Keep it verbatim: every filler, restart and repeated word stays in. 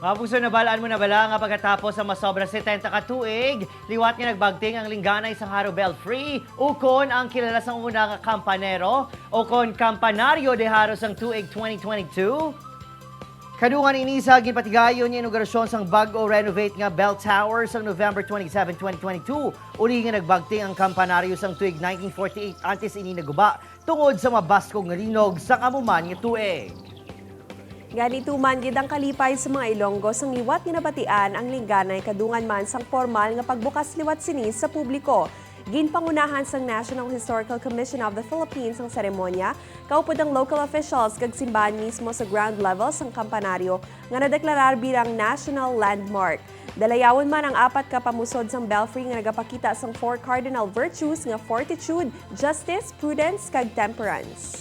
Mga puso, nabalaan mo na bala nga pagkatapos sa masobra setenta ka tuig, liwat nga nagbagting ang lingganay sang Jaro Belfry, ukon ang kilala sang una nga kampanero, ukon kampanaryo de Jaro sang tuig twenty twenty-two? Kadungan ini sa ginpatigayon nga inaugurasyon sang bag-o renovate nga bell tower sang November twenty-seven, twenty twenty-two, uli nga nagbagting ang kampanaryo sang tuig nineteen forty-eight antes ini naguba tungod sa mabaskog nga linog sang amo man nga tuig. Gani tuman gid ang kalipay sa mga Ilonggo sang liwat nga nabatian ang lingganay kadungan man sang pormal nga pagbukas liwat sini sa publiko. Ginpangunahan sang National Historical Commission of the Philippines ang seremonya, kaupod ang local officials kag simbahan mismo sa ground level sang kampanaryo nga nadeklarar bilang National Landmark. Dalayawon man ang apat ka pamusod sang belfry nga nagapakita sang four cardinal virtues nga fortitude, justice, prudence, kag temperance.